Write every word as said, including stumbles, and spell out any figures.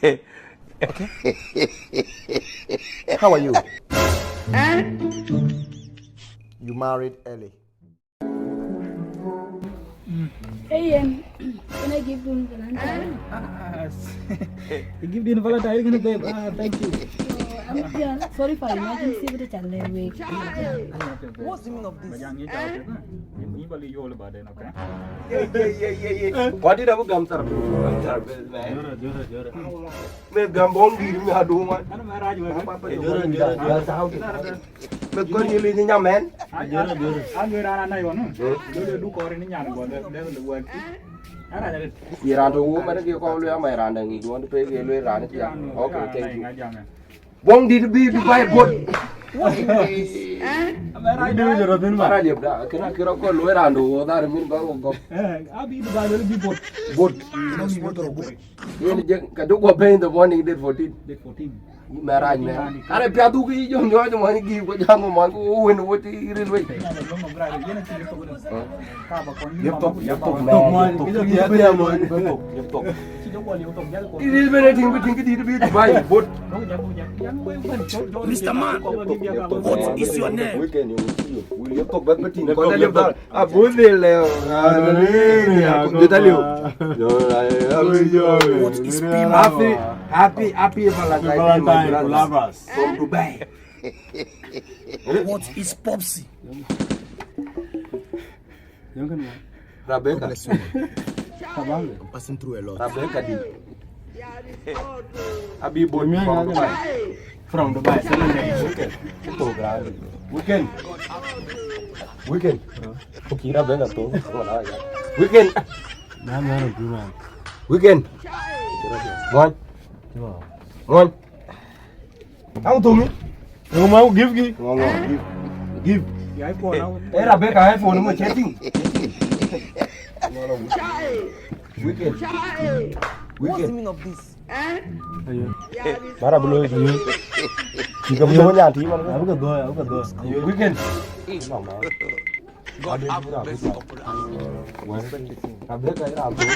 Okay. How are you? You married early. Hey, Ian, can I give you Valentine? Ah, s- you give me Valentine, you gonna, babe. Ah, thank you. So, I'm, yeah, sorry for emergency, but it's a little week. What's the meaning of this? Bajang, you tell me. You, you believe you all about it, okay? What did I gam tar? Gam tar, man. Jora, jora, jora. Me gam bong di mi adu man. Ana ma raj wa. Papa, papa, jora, jora, jora. That's how it is. Me kɔn yili ni nyamen. Jora, jora. An we rana na yo no. Jora du kɔri ni nyan go de de wek. Ara de. Ye ran to wo mane ke ko lu ama ran de ngi won pe ke lu ran ti. Okay, thank you. Bong di bi bi bai bot. Ama raj de jora din ma. Ara liep da. Kena kira ko lu ran do wo dar min ba go. Eh, abi du ba lu bi bot. Bot. Yen je ka du go pay in the morning, date fourteen. Date fourteen. Maraj, man. Are pia du ki jom jom jom ni gi ko jam mo ko wen wo ti rin we. Yep tok, yep tok, man. Yep tok, yep tok, yep tok. It is very thing, but thing di bi Dubai, but Mister Man, what is your name? Weekend, you will see you. Will you talk back, but thing, yep tok, yep tok. Abudhi leo. Hallelujah. Hallelujah. Jitaliu. What is P M? Happy, happy, happy Valentine, my brothers. From Dubai. What is Popsy? Rebecca. I'm passing through a lot. Rebecca di. Abi bot from Dubai. From Dubai, seven days. Weekend. Weekend. Weekend. Kira bega to. Weekend. Weekend. One. One. Ang tumi. Yung mau give gi. Ngo, ngo, give. Give. Eh, Rebecca, iPhone mo chatting. Weekend. Weekend. What's the meaning of this? Ayo. Bara bulo. Jika bulo nyanti man. Abu ka do, abu ka do. Weekend. God have mercy upon us. Rebecca, ira bulo.